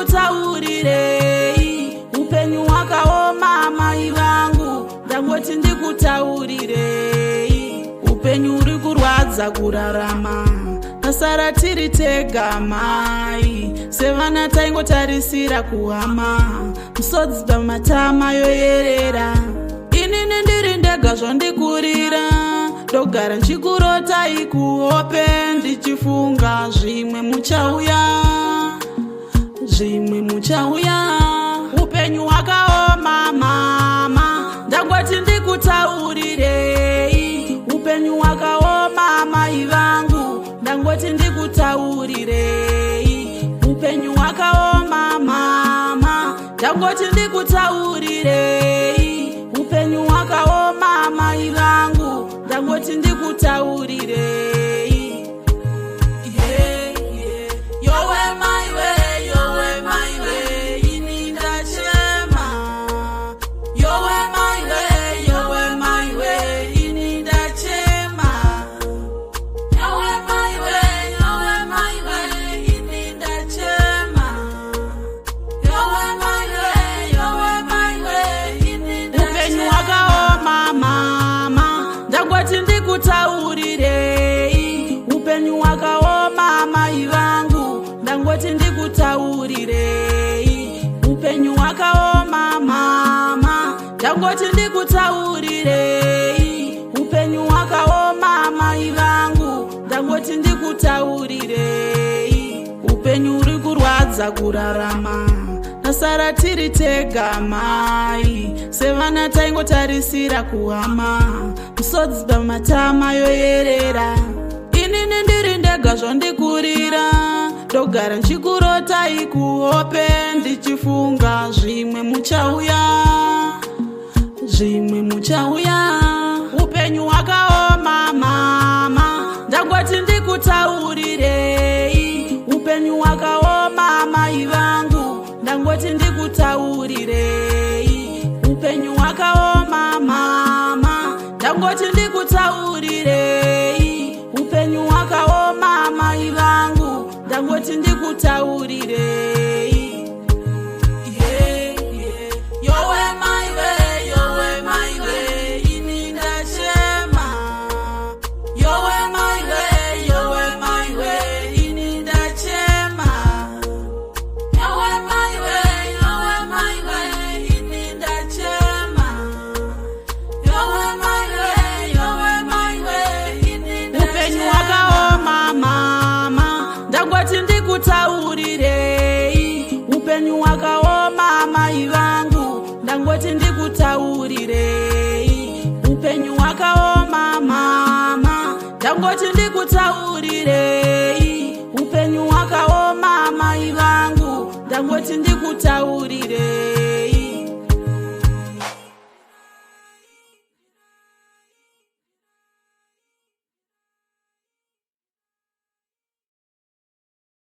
ndikutaurirei, upenyu hwakaoma mai vangu, ndangoti ndikutaurirei. Upenyu uri kurwadza kurarama, tasara tiri tega mai, sevana taingotarisira kuhama, musodzi pamatama yoyerera. Inini ndiri ndega zvondikurira, ndogara nchikurotai kuhope, ndichifunga zvimwe muchauya, zvimwe muchauya. Upenyu hwakaoma mama, ndangoti ndikutaurirei. Upenyu hwakaoma mai vangu, ndangoti ndikutaurirei. Upenyu hwakaoma mama, ndangoti ndikutaurirei. Upenyu hwakaoma mai vangu, ndangoti ndikutaurirei. Yeah. Yowe maiwe, yowe maiwe, ini ndachema. Yowe maiwe, yowe maiwe, ini ndachema. Yowe maiwe, yowe maiwe, ini ndachema. Yowe maiwe, yowe maiwe, ini ndachema. Upenyu hwakaoma mama, ndangoti ndikutaurirei. Upenyu hwakaoma mai vangu, ndangoti ndikutaurirei. Upenyu hwakaoma mama, ndangoti ndikutaurirei. Upenyu hwakaoma mai vangu, ndangoti ndikutaurirei. Upenyu uri kurwadza kurarama, tasara tiri tega mai, sevana taingotarisira kuhama, musodzi pamatama yoyerera. Inini ndiri ndega zvondikurira, ndogara nchikurotai kuhope, ndichifunga zvimwe muchauya, zvimwe muchauya. Upenyu hwakaoma mama, ndangoti ndikutaurirei. Upenyu hwakaoma mai vangu, ndangoti ndikutaurirei. Upenyu hwakaoma mama, ndangoti ndikutaurirei. Upenyu hwakaoma mai vangu, ndangoti ndikutaurirei. Yeah. Yowe maiwe, yowe maiwe, ini ndachema. Yowe maiwe, yowe maiwe, ini ndachema. Yowe maiwe, yowe maiwe, ini ndachema. Yowe maiwe, yowe maiwe, ini ndachema. Upenyu hwakaoma mama, ndangoti ndikutaurirei. Upenyu hwakaoma mai vangu, ndangoti ndikutaurirei. Upenyu hwakaoma mama, ndangoti ndikutaurirei. Upenyu hwakaoma mai vangu, ndangoti ndikutaurirei.